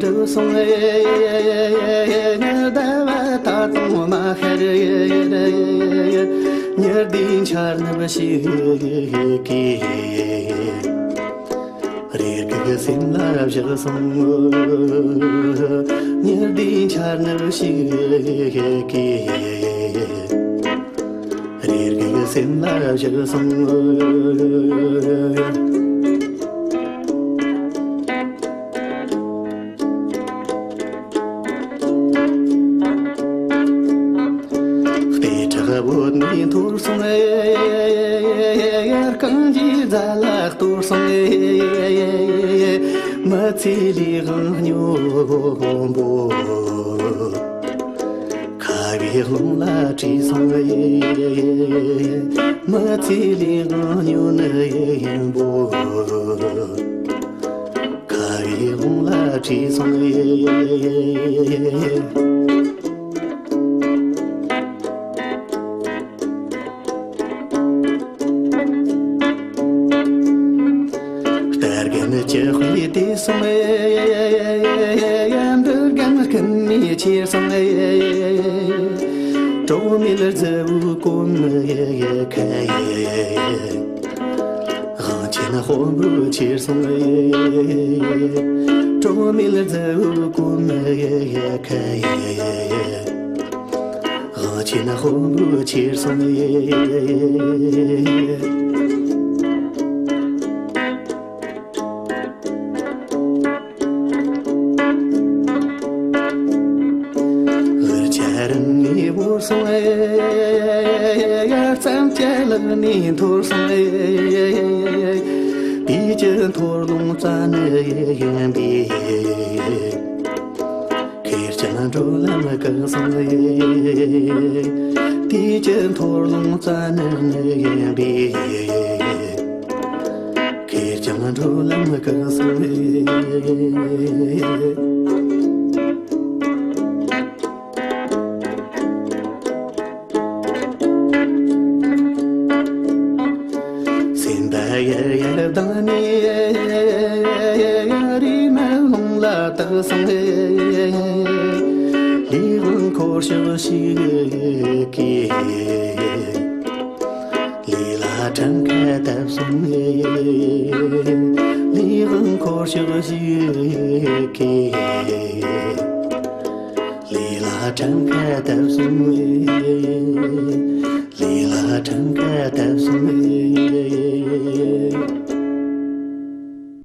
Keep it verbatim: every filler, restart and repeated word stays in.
གྲིབ་སོང་ཟླ་བ་ད་དུང་མ་ཤར། ཉི་ཟླའི་འཆར་ནུབ་ཞིག་གིས། རེ་སྒུག་སེམས་ལ་བཞག་སོང་། ཉི་ཟླའི་འཆར་ནུབ་ཞིག་གིས། རེ་སྒུག་སེམས་ལ་བཞག་སོང་། ལྟེ་ཁྲག་བོད་ནས་འཐོར་སོང་། རྐང་རྗེས་རྫ་ལ་གཏོར་སོང་། མི་ཚེའི་ལས་དབང་སྨྱོ་འབོར། ཁ་བའི་རླུང་ལ་བྲིས་སོང་། མི་ཚེའི་ལས་དབང་སྨྱོ་ནི་ཡིན་པོ། ཁ་བའི་རླུང་ལ་བྲིས་སོང་། རྟ་རྒན་ལྕི་དཔེ་དེ་སོང་། འབུ་རྒན་རྐུན་མས་ཁྱེར་སོང་། གྲོགས་མེད་རྫི་བོའི་གོམ་ཁ། དབང་ཆེན་དཔོན་པོས་ཁྱེར་སོང་། གྲོགས་མེད་རྫི་བོའི་གོམ་ཁ། དབང་ཆེན་དཔོན་པོས་ཁྱེར་སོང་། འུར་ཆ་རིང་ནས་བོར་སོང་། ཡར་ཙམ་ཅ་ལག་ནས་འཐོར་སོང་། དུས་ཀྱི་འཐོར་རླུང་རྩ་ནི་ཡིན་པས། ཁེར་རྐྱང་འགྲོ་ལམ་བཀག་སོང་། དུས་ཀྱི་འཐོར་རླུང་རྩ་ནི་ཡིན་པས། ཁེར་རྐྱང་འགྲོ་ལམ་བཀག་སོང་། སེམས་པ་ཡར་ཡར་ལྡང་ནས་རེ་མ་ལུང་ལ་བཏགས་སོང་། ལས་དབང་འཁོར་ཕྱོགས་ཤིག་གིས། ལས་ལ་གྲངས་ཀ་བཏབ་སོང་། ལས་དབང་འཁོར་ཕྱོགས་ཤིག་གིས། ལས་ལ་གྲངས་ཀ་བཏབ་སོང་། ལས་ལ་གྲངས་ཀ་བཏབ་སོང་།